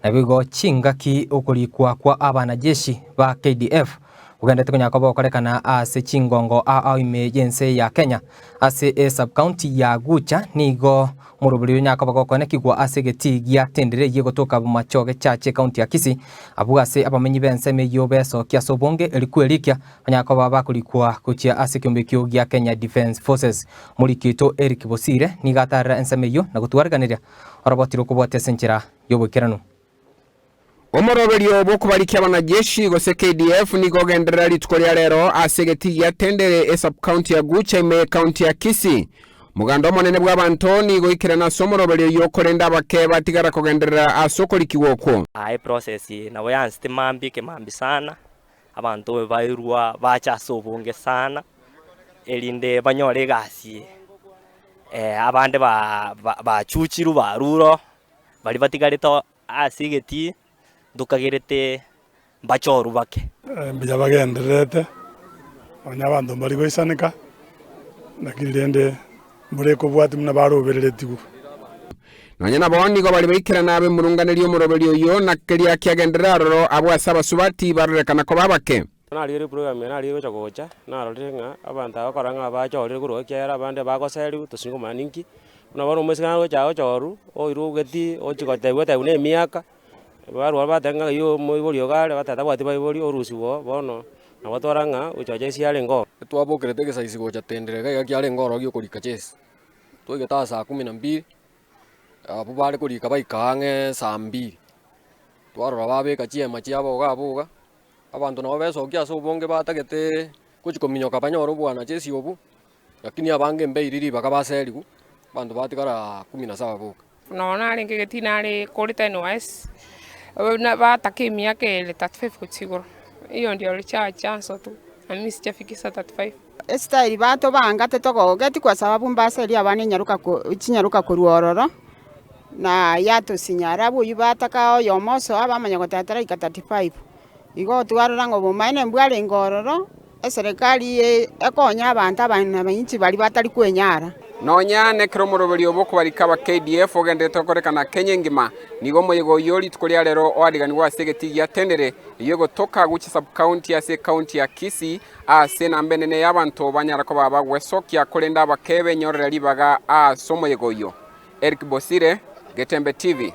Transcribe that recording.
Naboigo chingaki okorikwa kwa abanajeshi ba KDF kogenderete konya koba gokorekana ase chingongo ao ime y'ense ya Kenya. Ase esub-county ya Gucha nigo omoroberi oyo onya koba gokonekigwa ase egetii gia Tendere eyio egotoka Bomachoge Church ecounty ya Kisii. Abwo ase abamenyi b'ensemo eyio besokia ase obonge erikwa erikia banya koba bakorikwa gochia ase ekeombe ekio gia Kenya Defence Forces. Omoriki oito Eric Bosire nigo atarera ensemo eyio na gotwariganeria Oroboti rokobwatia ase enchera y'oboikeranu. Omoroberio bw'okobarikia abanajeshi gose KDF nigo ogenderera rituko ria rero ase egetii gia Tendere esub-county ya Gucha ime y'ecounty ya Kisii. Omoganda omonene bw'abanto nigo oikerana ase omoroberio oyio korende abake batigara kogenderera ase okorikigwa okwo. Aa eprocess eye nabo yansete mambia ekemambia sana, abanto bairwa bacha ase obonge sana, erinde banyore egasi eye. Abande bachuchirwe barure oo, baria batigarete ase egetii, ntokagerete mbachorwe bake. Mbuya bagendererete, nonya abanto mbari goisaneka, lakini rende mbore ekobwatia buna barobereretigwe. Nonya nabo nigo baria baikerana bemurunganerie omoroberio oyio, na keria kiagenderera aroro abwo ase abasubati barorekana koba abake. Narigereire program eye narigereire gocha gocha, narorire ng'a abanto aba bakora ng'a bachorire korwa ekiagera abande bagoserigwa tosinyi komanya ninki, buna bono omoiseke nagocha agochorwa, oirwe ogetii ochia gotebiwa otebiwa na emiaka, barwa bateba ng'a oywo omoibori iga are, bateba tabwati baibori orusiwe oo, bono nabo twarora ng'a gocha gocha ase arenge oo. Etwabokerete egesaisi gocha tendere iga iga kiarenge ororo giokorika chesi, twaigete aa saa kumi na mbili, abwo bare korika baika ang'e saa mbili, twarora babeka chiema chiabo iga abwo iga. Abanto nabo besokia ase obonge batagete gochia kominyoka banyore obwanachesi obwo, lakini abange mbairi ribaga baserigwe, abanto batigara kumi na saba boka. Nonya narenge egetii nare korete NYS, na bataka emiaka ere 35 gochia igoro, hiyo ndio chanzo tu, na mimi sijafikisha 35. Esitayiri batobanga titogogeti kwa sababu mbaseri abana enyaroka ko chinyaroka korwa ororo, na yatosinya. Alafu oyio bataka oyomo osoa bamanya goteba taraika 35. Igo twarora ng'a obomaene mbwarenge ororo, eserekari eye ekonye abanto abananchi baria batari kwenyara. Nonya nekero omoroberio bw'okobarika aba KDF ogendererete gokorekana Kenya engima, nigo omoyega oyio rituko ria rero oariganigwe ase egetii gia Tendere, eyio egotoka Gucha Sub-County ase ecounty ya Kisii, Ase enamba enene y'abanto banyara koba bagwesokia, korende abake benyorere ribaga ase omoyega oyio. Eric Bosire, Getembe TV.